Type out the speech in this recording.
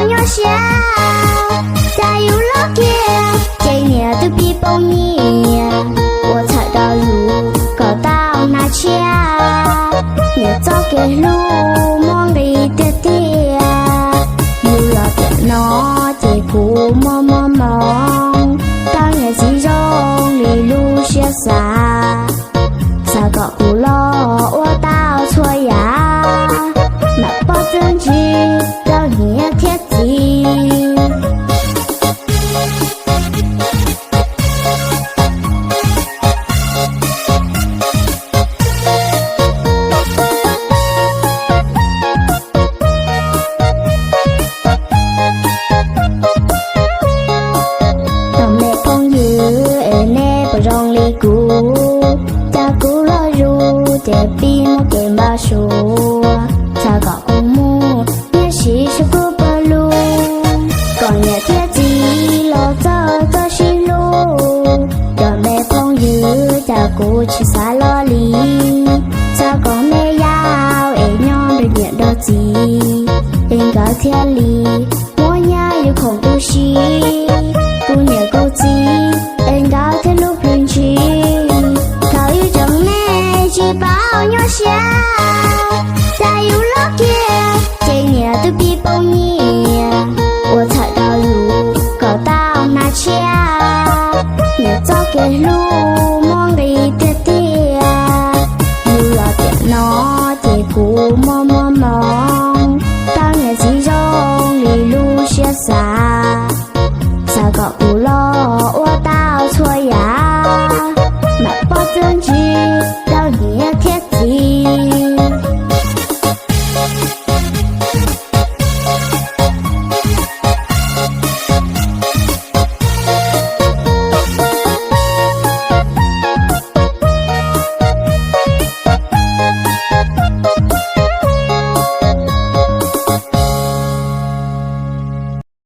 nyuaj siab, cas yus loj kiag ces niam twb pib poob nyiaj, ua txhawm rau yus kom tau hnav tshiab. Niam txoj kev hlub muaj nqis tiag tiag, yus los tiam no ces kuv muaj muaj hmoo, tau niam txiv zoo li lub siab xav. Xav kom kuv los ua tau txhua yam, mam poj txwj ntsis rau niam thiab txiv. Tus me phooj ywg es neb puas zoo li kuv, cas kuv loj zus ces pib muaj kev npau suav. Xav kom kuv mus nyiaj siv saum kuv pawg lug, kom niam thiab txiv los txawj txoj sib hlub. Cov me phooj ywg, cas kuv tsis xav loj li, xav kom me yau es nyob nrog niam nrog txiv, es nkawd thiaj li muab nyiaj yus khoom tu siv. Kuv niam kuv txiv es nkawd thiaj hlub plhws ntshis. Thaum yus tseem me tsis paub nyuaj siab, cas yus loj kiag ces niam twb pib poob nyiaj.